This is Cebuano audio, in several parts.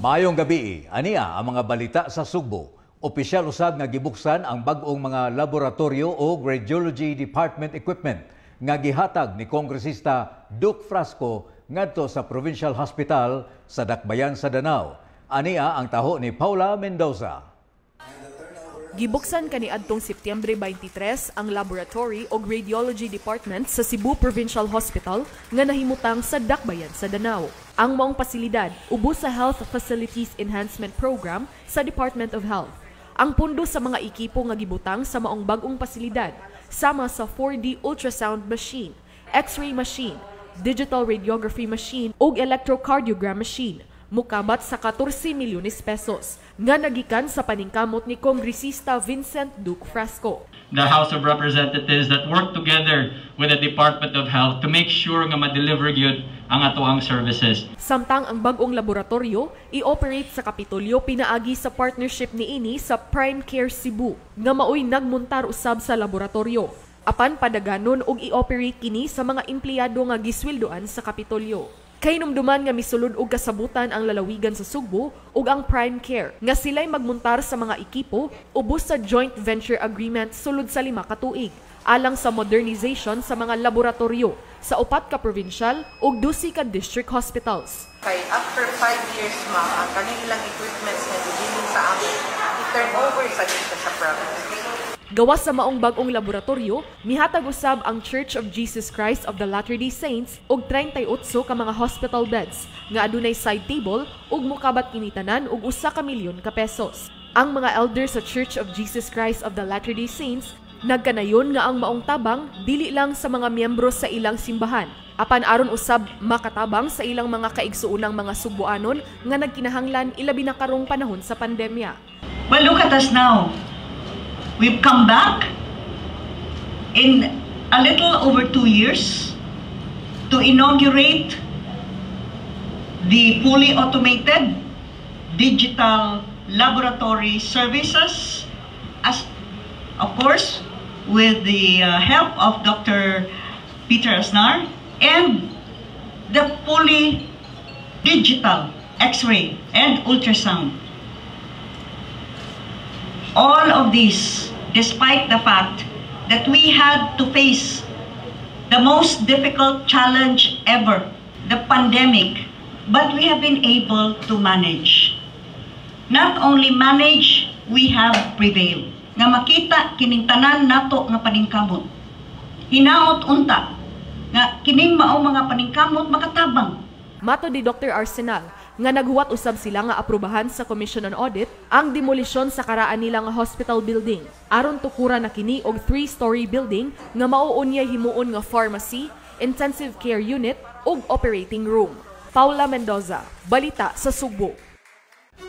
Maayong gabi, ania ang mga balita sa Sugbo. Opisyal usab nga gibuksan ang bag-ong mga laboratorio o Radiology Department equipment nga gihatag ni Kongresista Duke Frasco ngadto sa Provincial Hospital sa Dakbayan sa Danao. Ania ang taho ni Paula Mendoza. Gibuksan kaniadtong Setyembre 23 ang Laboratory o Radiology Department sa Cebu Provincial Hospital nga nahimutang sa Dakbayan sa Danao. Ang maong pasilidad ubos sa Health Facilities Enhancement Program sa Department of Health. Ang pundo sa mga ekipo nga gibutang sa maong bag-ong pasilidad sama sa 4D ultrasound machine, X-ray machine, digital radiography machine ug electrocardiogram machine mukabat sa 14 milyones pesos nga nagikan sa paningkamot ni Kongresista Vincent Duke Frasco. The House of Representatives that work together with the Department of Health to make sure nga ma-deliver gyud ang atoang services. Samtang ang bag-ong laboratorio i-operate sa Kapitolyo pinaagi sa partnership niini sa Prime Care Cebu nga maoy nagmuntar usab sa laboratorio. Apan padaganon og i-operate kini sa mga empleyado nga gisweldoan sa Kapitolyo. Kahinumduman nga misulod og kasabutan ang lalawigan sa Sugbo ug ang Prime Care nga sila'y magmuntar sa mga ekipo ubos sa joint venture agreement sulod sa 5 ka tuig alang sa modernization sa mga laboratorio sa 4 ka provincial ug 12 ka district hospitals. Kay after 5 years ma'am, ang kanilang equipments nga gibilin sa amin, i-turn over sa dito sa province. Gawas sa maong bag-ong laboratorio, mihatag usab ang Church of Jesus Christ of the Latter-day Saints og 38 ka mga hospital beds nga adunay side table ug mukabat kini tanan og 1 ka milyon ka pesos. Ang mga elder sa Church of Jesus Christ of the Latter-day Saints nagkanayon nga ang maong tabang dili lang sa mga miyembro sa ilang simbahan, apan aron usab makatabang sa ilang mga kaigsuonang mga Sugboanon nga nagkinahanglan ilabi na karong panahon sa pandemya. Well, look at us now. We've come back in a little over 2 years to inaugurate the fully automated digital laboratory services, as of course with the help of Dr. Peter Aznar, and the fully digital X-ray and ultrasound. All of these, despite the fact that we had to face the most difficult challenge ever, the pandemic, but we have been able to manage. Not only manage, we have prevailed. Nga makita kining tanan nato nga paningkamot. Hinaot unta nga kining mao mga paningkamot makatabang. Mato di Dr. Arsenal nga naghuwat usab sila nga aprobahan sa Commission on Audit ang demolisyon sa karaan nila nga hospital building. Aron tukuran na kini og 3-story building nga mauunya himuon nga pharmacy, intensive care unit ug operating room. Paula Mendoza, Balita sa Sugbo.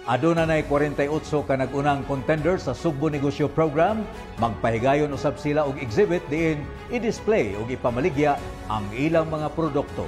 Aduna nay 48 ka nag-unang contender sa Sugbo Negosyo Program. Magpahigayon usab sila og exhibit diin i-display ug ipamaligya ang ilang mga produkto.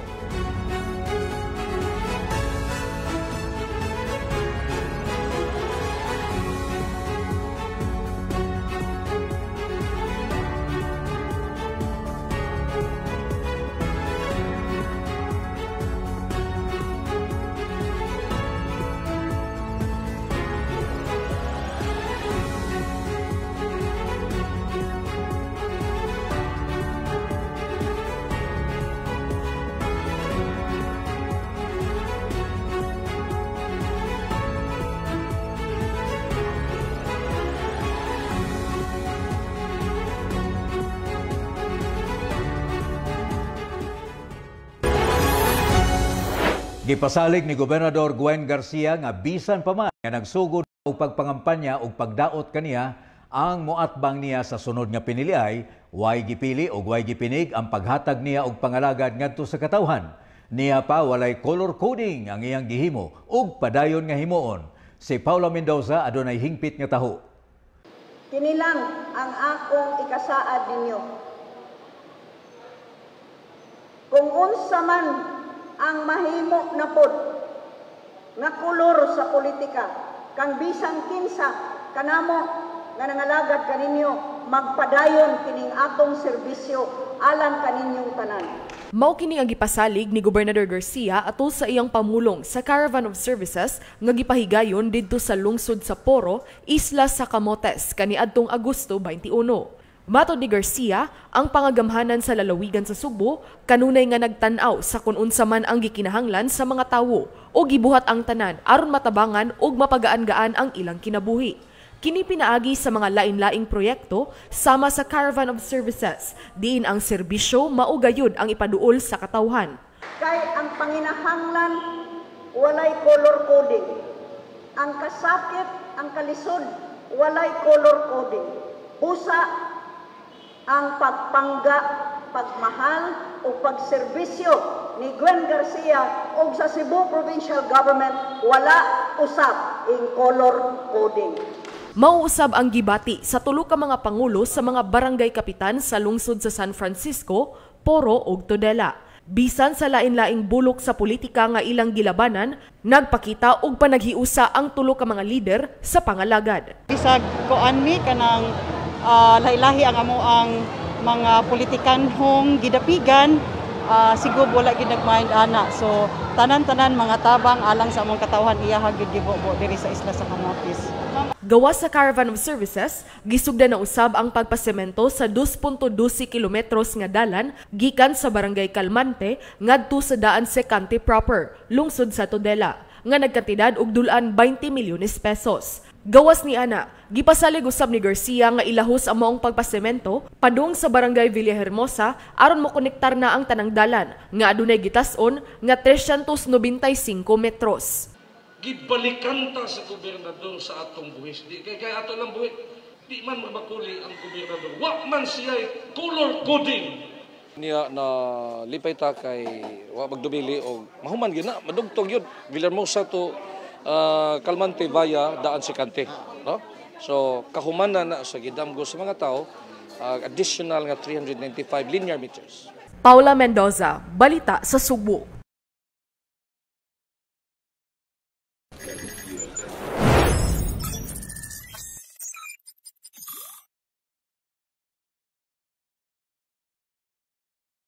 Gipasalig ni Gobernador Gwen Garcia nga bisan pa man nga nagsugod og pagpangampanya og pagdaot kaniya ang moatbang niya sa sunod nga piniliay, way gipili og way gipinig ang paghatag niya og pangalagad ngadto sa katawhan. Niya pa walay color coding ang iyang gihimo ug padayon nga himuon. Si Paula Mendoza adunay hingpit nga taho. Kini lang ang akong ikasaad ninyo. Kung unsa man ang mahimo na pod nga kolor sa politika, kang bisang kinsa kanamo nga nangalagad kaninyo, magpadayon kining atong serbisyo alang kaninyong tanan. Mao kini ang gipasalig ni Gobernador Garcia atol sa iyang pamulong sa Caravan of Services nga gipahigayon didto sa lungsod sa Poro, Isla sa Camotes kaniadtong Agosto 21. Matod ni Garcia, ang pangagamhanan sa lalawigan sa Sugbo kanunay nga nagtan-aw sa kung unsa man ang gikinahanglan sa mga tawo o gibuhat ang tanan aron matabangan ug mapagaan-gaan ang ilang kinabuhi. Kini pinaagi sa mga lain-laing proyekto sama sa Caravan of Services, diin ang serbisyo mao gayud ang ipaduol sa katawhan. Kay ang panginahanglan walay color coding. Ang kasakit, ang kalisod, walay color coding. Busa ang pagpangga, pagmahal o pagserbisyo ni Gwen Garcia o sa Cebu Provincial Government wala usab in color coding. Mauusab ang gibati sa tulo ka mga pangulo sa mga barangay kapitan sa lungsod sa San Francisco, Poro ug Tudela. Bisan sa lain-laing bulok sa politika nga ilang gilabanan, nagpakita og panaghiusa ang tulo ka mga lider sa pangalagad. Bisag kuan mi kanang lahi-lahi ang amo ang mga politikanhong gidapigan, siguro wala gid nag-mind ana. So tanan-tanan mga tabang alang sa among katawhan iyaha gid gibubo diri sa Isla sa Camotes. Gawas sa Caravan of Services, gisugdan na usab ang pagpasemento sa 2.12 kilometros nga dalan gikan sa Barangay Calmante ngadto sa Daan Secante proper, lungsod sa Tudela, nga nagkantidad og dul-an 20 milyones pesos. Gawas ni ana, gipasalig usab ni Garcia nga ilahos ang maong pagpasemento padung sa Barangay Villahermosa aron mokonektar na ang tanang dalan nga adunay gitas-on nga 395 metros. Gibalikan ta sa gobernador sa atong buhis. Di kay kay ato lang buhit. Di man mabakuli ang gobernador. Wa man siya color coding. Niya na lipay ta kay wa magdumili og mahuman gyud na, madugtong yun Villahermosa to Calmante via Daan Secante, no? So kahuman na na sa gidamgo sa mga tao, additional nga 395 linear meters. Paula Mendoza, Balita sa Sugbo.